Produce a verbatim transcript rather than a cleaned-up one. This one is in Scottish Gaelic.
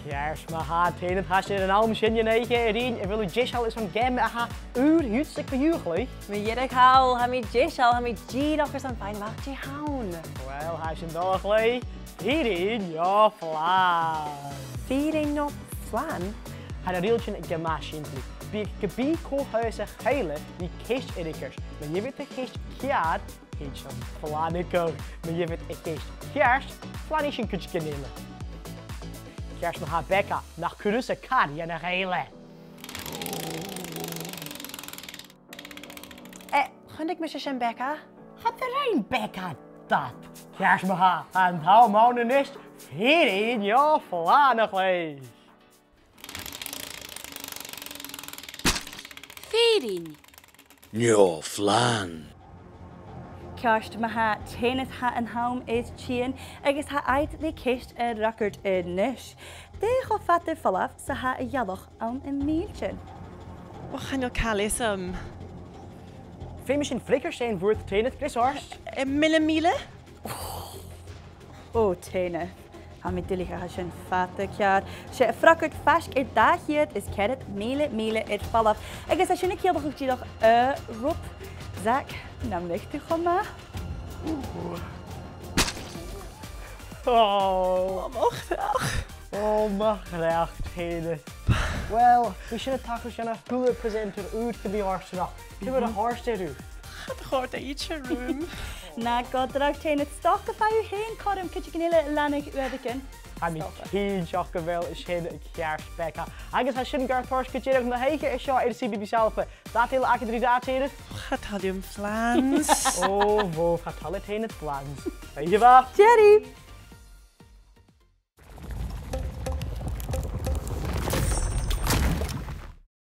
Ceart ma-thà, a Thaoiseach, tha sinn air an àm sin an oidhche a ruighinn. A bheil thu deiseil airson geama a tha ùr dhutsa co-dhiù, a Chloe? Mu dheireadh thall, tha mi deiseil, tha mi dìreach airson faighinn a-mach dè th' ann. Uill, tha sin dol, a Chloe. Fìrinn no Flan. Fìrinn no Flan? Tha na riaghailtean gu math sìmplidh. Bidh, ge bith cò tha thusa a' chèilidh, bidh ceist air fhreagairt. Ma gheibh iad a' cheist ceàrr, thèid an flan a ghabhail. Ma gheibh iad a' cheist cheart, flanaidh sinn cuideigin eile. Ceart ma-thà, Becca, nach cuir thusa car dhan a' chèilidh. Eh, chunnaic mise sin, Becca. Cha do rinn Becca dad. Ceart ma-thà, an t-àm ann a-nis, fìrinn no flan, a Chloe. Fìrinn. No flan. Ceart ma-thà, a Thaoiseach, tha an t-àm air tighinn, agus tha agad ri ceist a fhreagairt a-nis. Dè cho fada air falbh 's a tha a' ghealach ann am mìltean? O, chan eil càil agam. Feumaidh sinn freagairt fhaighinn bhuat, a Thaoiseach, greas ort. Eh, mile, mile? O, a Thaoiseach, tha mi duilich, tha sin fada ceàrr. 'S e am freagairt faisg air dà cheud is ceithir mìle mìle air falbh. Agus tha sin a' ciallachadh dìreach, eh, rop. Zach, nam biodh tu cho math? O. O, mo chreach. O, mo chreach, a Thaoiseach. Uill, bidh sin a' tachairt dhan a h-uile presenter ùr gu bhith àrsaidh. Ciamar a chòrd e riut? Cha do chòrd e idir rium. Na gabh dragh, a Thaoiseach, 's dòcha gum faigh thu fhèin cothrom cuideigin eile a leanabh uaireigin. Tha mi cinnteach gu bheil sin ceart, Becca. Agus tha sin gar toirt gu deireadh na h-oidhche seo air C B B S Alba. Dè tha eile agad ri ràdh, a Thaoiseach? Cha toil leam flans. O, bhò, cha toil le Thaoiseach flans. Bye, bye. Jerry!